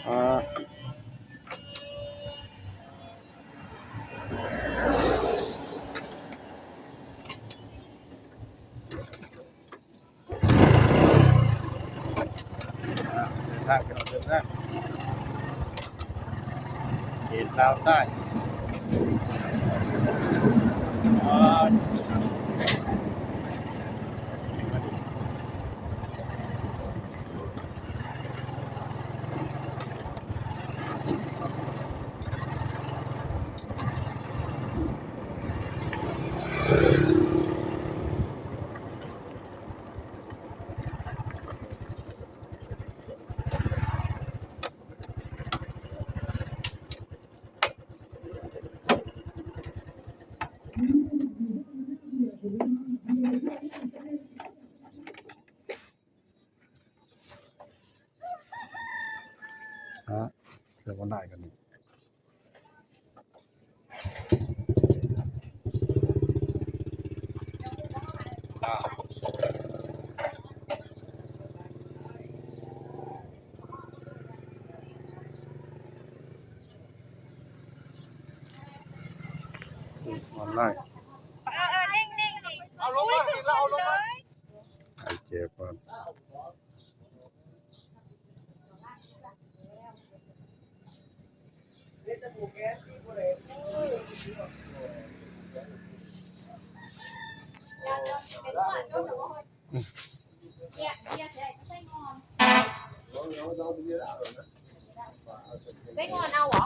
ອ່າ ເດີນທາງ ເດີນທາງ ເຂດລາວໃຕ້. ຮະ ເທື່ອບໍ່ໄດ້ກັນນີ້ ອອນລາຍ ເອົາລົງມາ ເອົາລົງມາ. ໃຫ້ແຈກ່ອນ ໄດ້ງອນເອົາຫວາ?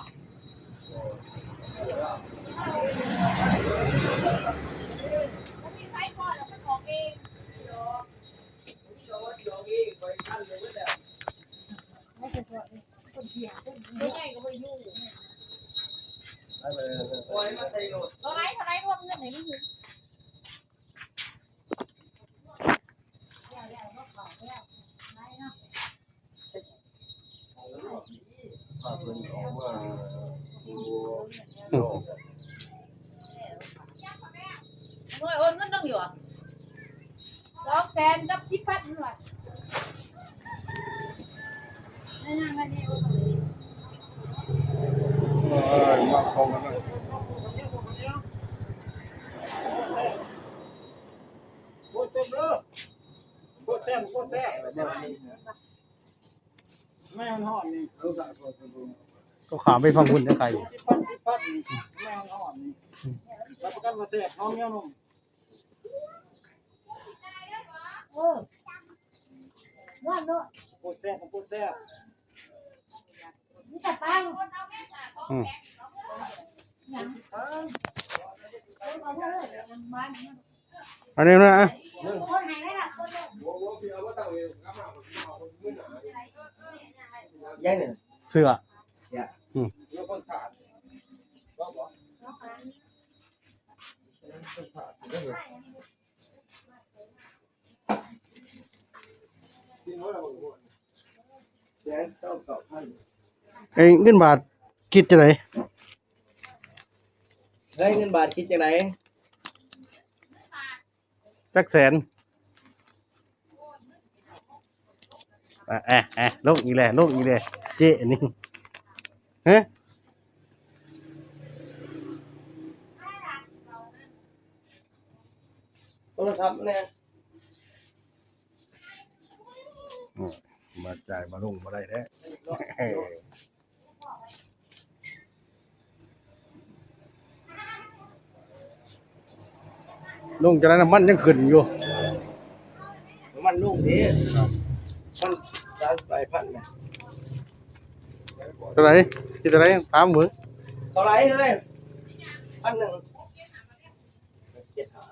ໂອ້ຍ ໂອນເງິນນຳຢູ່ຫວາ? ສອງແສນກັບສິບພັນ ມັນວ່າ ເອີຍ ມາເຂົ້າກັນເລີຍ ໂຄດເຕັມເດີ ໂຄດແຊບ ໂຄດແຊບ ແມ່ນຮ້ອນນີ້ ເຂົາຂ້າມໄປຝັ່ງພຸ້ນໄດ້ໄຄ ສິບພັນ ສິບພັນ ແມ່ນຮ້ອນນີ້ ອືມ ຮັບປະກັນວ່າແຊບ ຫອມ ໜຽວ ນຸ່ມ. ເອີ ວ່າເນາະ ໂຄດແຊບ ໂຄດແຊບ ມີແຕ່ປັງ ອືມ ຫຍັງ ເອົາເດີ ອັນນີ້ນະ ເສື້ອ ເສື້ອ ອືມ. ເອີ ເງິນບາດຄິດຈັ່ງໃດ? ເຮີຍ ເງິນບາດຄິດຈັ່ງໃດ? ຈັກແສນ? ແອະ ແອະ ແອະ ລົງອີກແລ້ວ ລົງອີກແລ້ວ ເຈ້ນີ້ ຮະ ໂທລະສັບແດ່ ອືມ ມາຈ່າຍມາລົງບໍ່ໄດ້ແທ້. ລົງຈັ່ງໃດ ນ້ຳມັນຍັງຂຶ້ນຢູ່ ນ້ຳມັນລົງເດ້ ມັນສາມສິບປາຍພັນນະ ເທົ່າໃດ? ຄິດເທົ່າໃດ? ຖາມເບິ່ງ ເທົ່າໃດເຮີ້ຍ? ພັນໜຶ່ງ ເຈັດຫ້າ.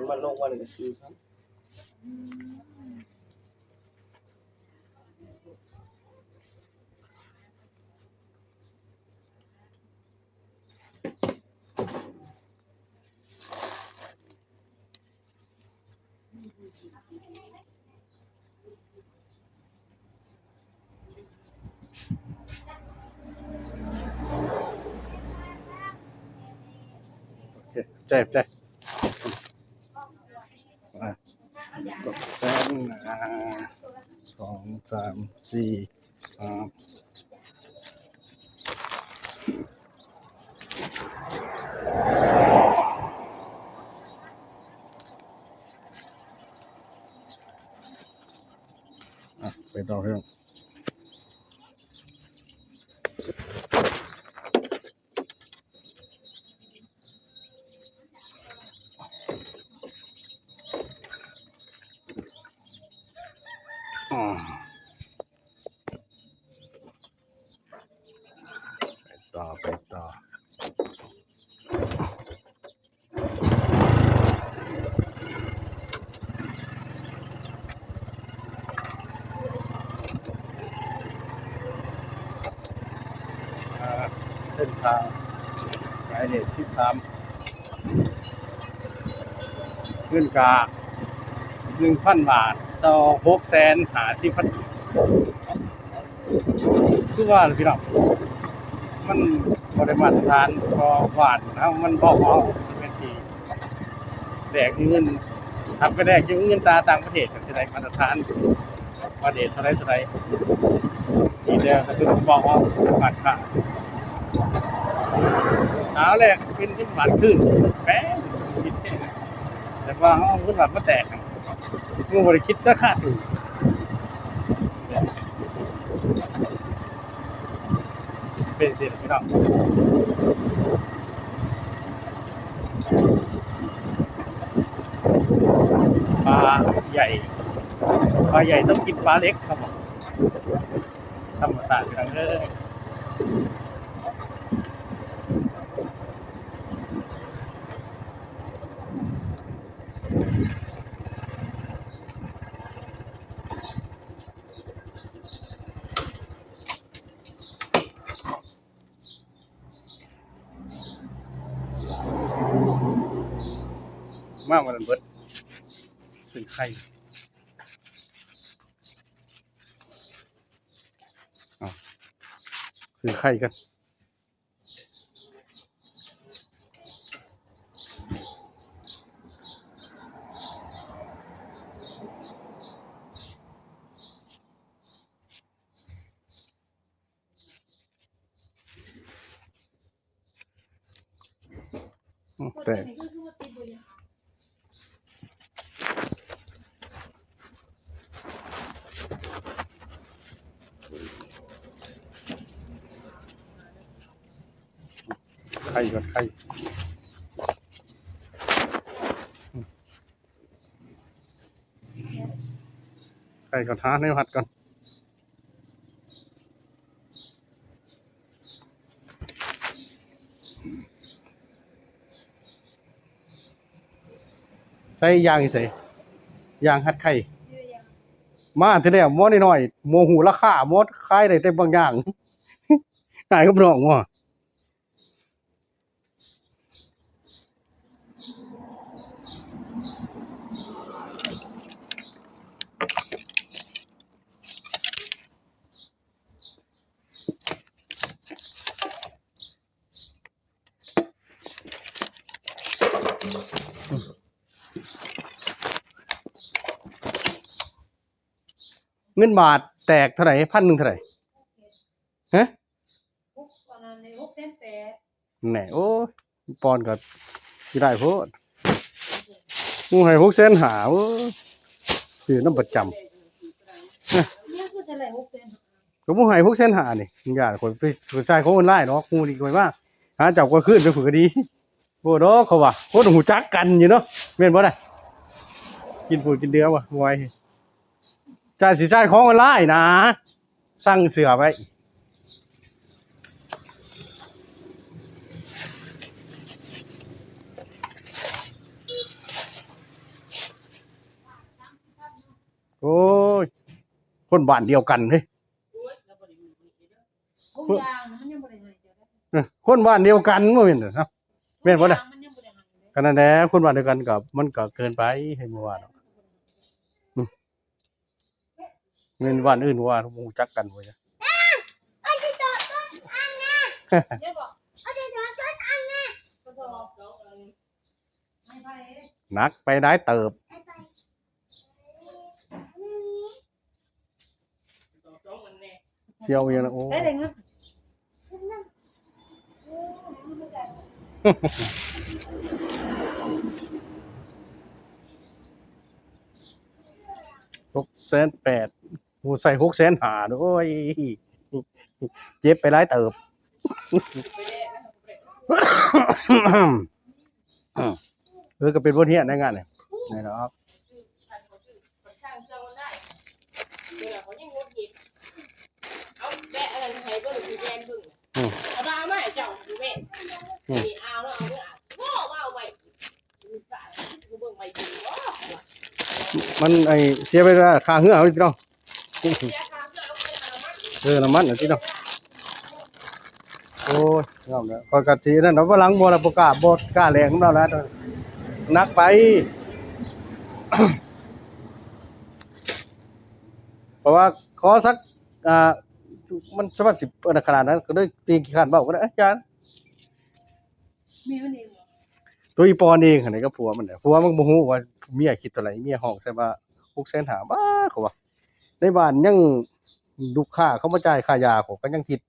ມັນລົງວັນໜຶ່ງກະສີ່ພັນ ໂອເຄ ໃຈ ໃຈ ອາ. ແສນ ອ່າ ສອງ ສາມ ສີ່ ຫ້າ ອ່ະ ໄປຕໍ່ເລື່ອງ ອືມ ໄປຕໍ່ ໄປຕໍ່ ເສັ້ນທາງໝາຍເລກສິບສາມ ເງິນກະໜຶ່ງພັນບາດຕໍ່ຫົກແສນຫ້າສິບພັນກີບ. ຄືວ່າແຫຼະພີ່ນ້ອງ ມັນບໍ່ໄດ້ມາດຕະຖານ ເພາະບ້ານເຮົາມັນເບົາເອົາ ມັນເປັນທີ່ແລກເງິນ ຖ້າໄປແລກຢູ່ເງິນຕາຕ່າງປະເທດ ກໍຊິໄດ້ມາດຕະຖານ ປະເທດເທົ່າໃດເທົ່າໃດ ທີ່ແລ້ວກໍຄືເບົາເອົາ ການຄ້າ ເອົາແລກເປັນເງິນບາດຄືນ ແປງ ແຕ່ວ່າເຮົາເອົາເງິນບາດມາແຕກ ມັນບໍ່ໄດ້ຄິດລາຄາຖືກ ເປັນຈັ່ງຊີ້ແຫຼະພີ່ນ້ອງ ປາໃຫຍ່ ປາໃຫຍ່ຕ້ອງກິນປາເລັກ ເຂົາບອກ ທຳມະຊາດພີ່ນ້ອງເອີຍ. ມາມື້ນັ້ນເບິດ ຊື້ໄຂ່ ເອົາ ຊື້ໄຂ່ກັນ. ແຕກ ໄຂ່ກ່ອນ ໄຂ່ ໄຂ່ກ່ອນ ຫາແນວຮັດກ່ອນ. ໃສ່ຢາງຢູ່ໃສ? ຢາງຮັດໄຂ່ ມາແຕ່ແລ້ວ ໝໍນ້ອຍໆ ບໍ່ຮູ້ລາຄາ ໝໍຂາຍໄດ້ແຕ່ບາງຢ່າງ ຂາຍກັບນ້ອງບໍ? ເງິນບາດແຕກເທົ່າໃດ? ພັນໜຶ່ງເທົ່າໃດ? ຮະ? ຫົກ ອັນນັ້ນ ຫົກແສນແປດ ແນ່ ໂອ້ຍ ປອນກໍຊິໄດ້ໂພດ ໝູ່ໃຫ້ຫົກແສນຫ້າ ໂອ້ຍ ຊື້ນຳປະຈຳ ຫຍັງຄືຊິໄດ້ຫົກແສນຫ້າ ກໍໝູ່ໃຫ້ຫົກແສນຫ້ານີ້ ຢ້ານຂ້ອຍໄປຈ່າຍຂອງອອນລາຍດອກ ໝູ່ນີ້ຂ້ອຍມາຫາເຈົ້າກ່ອນຄືນໄປພຸ້ນກໍດີ ບໍ່ດອກ ເຂົາວ່າຄົນຮູ້ຈັກກັນຢູ່ເນາະ ແມ່ນບໍ່ນະ? ກິນປູດກິນເດືອບໍ່ ບໍ່ໄຫວ ຈ່າຍ ຊິຈ່າຍຂອງອອນລາຍນະ ສັ່ງເສື້ອໄວ້ ໂອ້ຍ ຄົນບ້ານດຽວກັນເດ້ ໂອ້ຍ ລາວບໍ່ໄດ້ເງິນເດ້ ໂອ້ຍ ຢາງມັນຍັງບໍ່ໄດ້ໃຫ້ເຈົ້າເດ້ ເອີ ຄົນບ້ານດຽວກັນບໍ່ແມ່ນເນາະ ແມ່ນບໍ່ລະ? ຢາງມັນຍັງບໍ່ໄດ້ໃຫ້ເດ້ ກໍນັ້ນແຫຼະ ຄົນບ້ານດຽວກັນກໍ ມັນກໍເກີນໄປ ໃຫ້ບໍ່ວ່າດອກ ອືມ ແມ່ນບ້ານອື່ນວ່າ ບໍ່ຮູ້ຈັກກັນເວີຍ ໜັກໄປຫຼາຍເຕີບ. ຊິເອົາຫຍັງນະ ໂອ້ ໃຊ້ໄດ້ເງິນ ຫົກແສນແປດ ໂອ້ ໃສ່ຫົກແສນຫ້າ ໂອ້ຍ ເຈັບໄປຫຼາຍເຕີບ. ເອີ ກໍເປັນບົດຮຽນໃນງານນີ້ ແມ່ນດອກ. ອືມ ມັນ ໄອ້ ເສຍເວລາຄ່າເຮືອເຮົາຕິເນາະ. ເອີ ນ້ຳມັນນະຕິເນາະ. ໂອ້ຍ ຍອມແລ້ວ ຂ້ອຍກໍຊິນັ້ນດອກ ວັນຫຼັງບໍ່ລະ ບໍ່ກ້າ ບໍ່ກ້າແລ່ນນຳລາວແລ້ວ ໜັກໄປ. ເພາະວ່າຂໍສັກ ອ່າ ມັນສາມາດຊິ ອັນນັ້ນຂະໜາດນັ້ນ ກໍເລີຍຕີຂີ້ຄ້ານເວົ້າ ກໍເລີຍ ເອີ ຢ່າ. ເມຍມັນເອງບໍ່? ໂຕອີ່ປອນເອງຫັ້ນແຫຼະ ກັບຜົວມັນແຫຼະ. ຜົວມັນບໍ່ຮູ້ວ່າເມຍຄິດເທົ່າໃດ ເມຍຮ້ອງໃສ່ວ່າຫົກແສນຫ້າ ບາດ ເຂົາວ່າ ໃນບ້ານຍັງ ລູກຄ້າເຂົາມາຈ່າຍຄ່າຢາ ເຂົາກໍຍັງຄິດ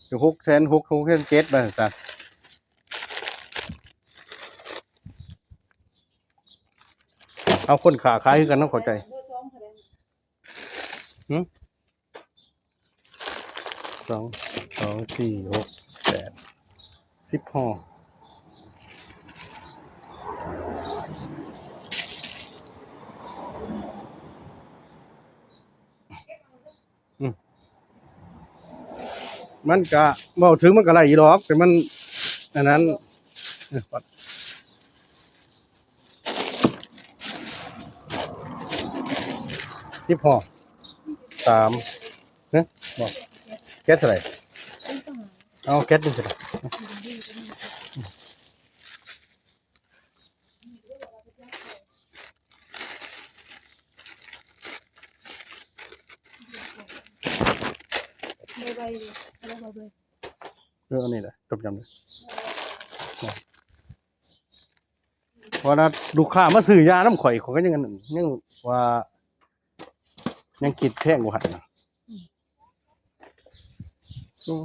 ຢູ່ຫົກແສນຫົກ ຫົກແສນເຈັດ ວ່າຊັ້ນ. ເອົາ ຄົນຄ້າຂາຍຄືກັນເນາະ ເຂົ້າໃຈ. ຫື? ສອງ ສອງ ສີ່ ຫົກ ແປດ ສິບຫໍ່. ອືມ ມັນກະເວົ້າເຖິງມັນກະໄດ້ຢູ່ດອກ ແຕ່ມັນ ອັນນັ້ນ ເອີ ສິບຫໍ່ ສາມ ເນາະ ບໍ່ ແກັດເທົ່າໃດ? ເອົາແກັດໜຶ່ງເທົ່າໃດ? ເອີ ອັນນີ້ແຫຼະ ຕົ້ມຍຳນີ້. ເພາະວ່າລູກຄ້າມາຊື້ຢານຳຂ້ອຍ ຂ້ອຍກໍຍັງ ຍັງວ່າ ຍັງຄິດແພງກວ່າຫັ້ນນະ. ໂອ້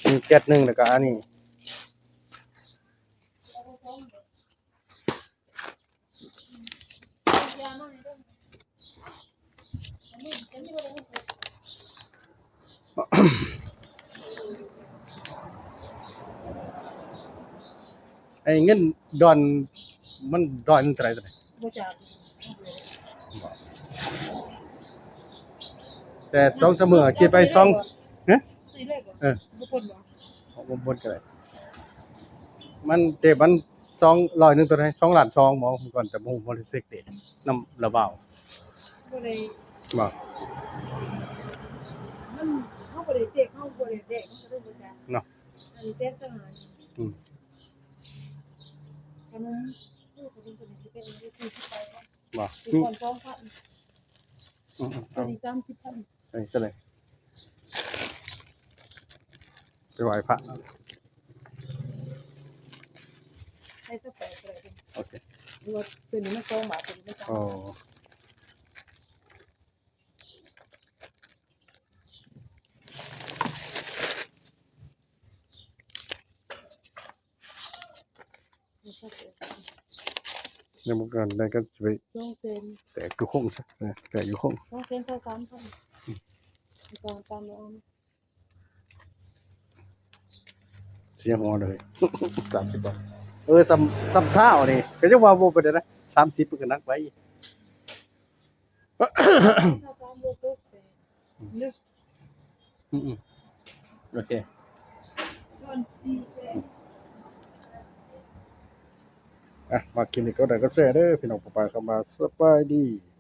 ມີແກັດໜຶ່ງ ແລ້ວກໍອັນນີ້ ໄອ້ເງິນດອນ ມັນດອນເທົ່າໃດ ເທົ່າໃດ? ບໍ່ຈັກ. ແຕ່ສອງສາມມື້ຄິດໄປສອງ ຮະ? ເອີ ບໍ່ປົນບໍ່? ບໍ່ປົນກໍໄດ້. ມັນເດ ມັນສອງ ຮ້ອຍໜຶ່ງຕົວໃດ ສອງລ້ານສອງບໍ່ ມື້ກ່ອນ ແຕ່ບໍ່ຮູ້ ບໍ່ໄດ້ເຊັກເດ ນຳລາວບ່າວ ບໍ່ໄດ້ ບໍ່ ມັນ ເຮົາບໍ່ໄດ້ເຊັກ ເຮົາບໍ່ໄດ້ແລກ ເຮົາກໍເລີຍບໍ່ຈັກເນາະ. ອັນແສນສອງລ້ານ ອືມ ຂະໜົມ ໂອ້ ຂະໜົມຕົວນີ້ຊິເປັນສີ່ສິບໃບເນາະ ບໍ່ ຄືກ່ອນສອງພັນ ອືມ ອືມ ຕົວນີ້ສາມສິບພັນ. ເອີ ຈັ່ງໃດ ໄປໄຫວ້ພະ ໃສ່ສະແປກກໍໄດ້. ໂອເຄ ຫຼືວ່າຕົວນີ້ມັນສອງບາດ ຕົວນີ້ມັນສາມ. ອໍ ໃນວງການໃດກໍຊິໄປ ສອງແສນ ແຕກຢູ່ຄົງຊະ ເອີ ແຕກຢູ່ຄົງ ສອງແສນຊາວສາມພັນ ອືມ ຕາມ ຕາມແລ້ວເອົາ ເສຍຫົວເລີຍ ສາມສິບບາດ. ເອີ ສ່ຳ ສ່ຳຊາວນີ້ ກໍຍັງວ່າບໍ່ເປັນໃດນະ ສາມສິບມັນກໍໜັກໄປ. ອືມ ອືມ ໂອເຄ ອ່ະ ມັກຄລິບນີ້ກໍໄດ້ກໍແຊເດີພີ່ນ້ອງປ້ອງປາຍຄຳວ່າ ສະບາຍດີ.